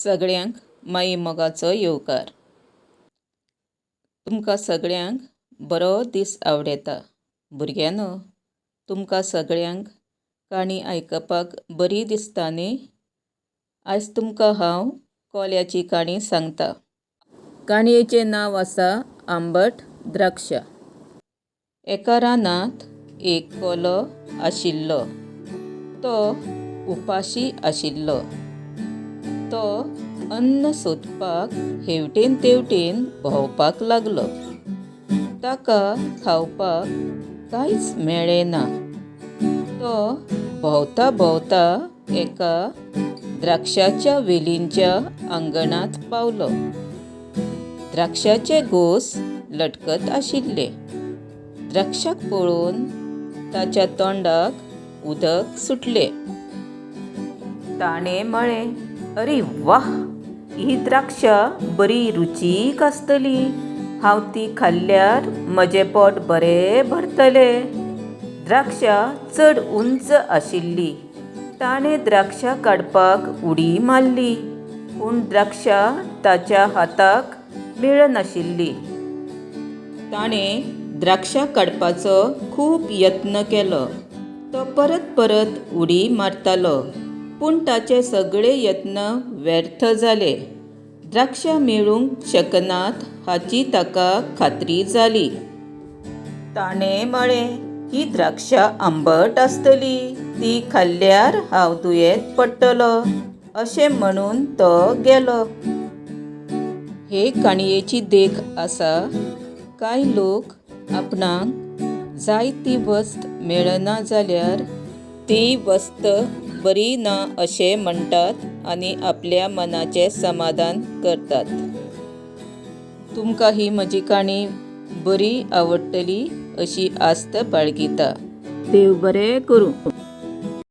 सगळ्यांक माई मोगाचो येवकार. तुमकां सगळ्यांक बरो दीस आंवडेता. भुरग्यांनो, तुमकां सगळ्यांक काणी आयकपाक बरी दिसता न्ही? आयज तुमकां हांव कोल्याची काणी सांगता. काणयेचें नांव आसा आंबट द्राक्षां. एका रानांत एक कोलो आशिल्लो. तो उपाशी आशिल्लो. तो अन्न सोदपाक हेवटेन तेवटेन भोंवपाक लागलो. ताका खावपाक कांयच मेळ्ळें ना. तो भोंवता भोंवता एका द्राक्षाच्या वेलींच्या आंगणांत पावलो. द्राक्षाचे घोस लटकत आशिल्ले. द्राक्षाक पळोवन ताच्या तोंडाक उदक सुटलें. ताणें म्हळें, अरे व्वा! हीं द्राक्षां बरीं रुचीक आसतलीं. हांव तीं खाल्ल्यार म्हजें पोट बरें भरतलें. द्राक्षां चड उंच आशिल्लीं. ताणें द्राक्षां काडपाक उडी मारली. पूण द्राक्षां ताच्या हाताक मेळनाशिल्लीं. ताणें द्राक्षां काडपाचो खूब यत्न केलो. तो परत परत उडी मारतालो. पूण ताचे सगळे यत्न व्यर्थ जाले. द्राक्षां मेळूंक शकनात हाची ताका खात्री जाली. ताणें म्हळें, हीं द्राक्षां आंबट आसतलीं. तीं खाल्ल्यार हांव दुयेंत पडटलों. अशें म्हणून तो गेलो. हे काणयेची देख आसा, कांय लोक आपणाक जाय ती वस्त मेळना जाल्यार ती वस्त बरी ना अशें म्हणटात आनी आपल्या मनाचें समाधान करतात. तुमकां ही म्हजी काणी बरी आवडटली अशी आस्त बाळगिता. देव बरें करूं.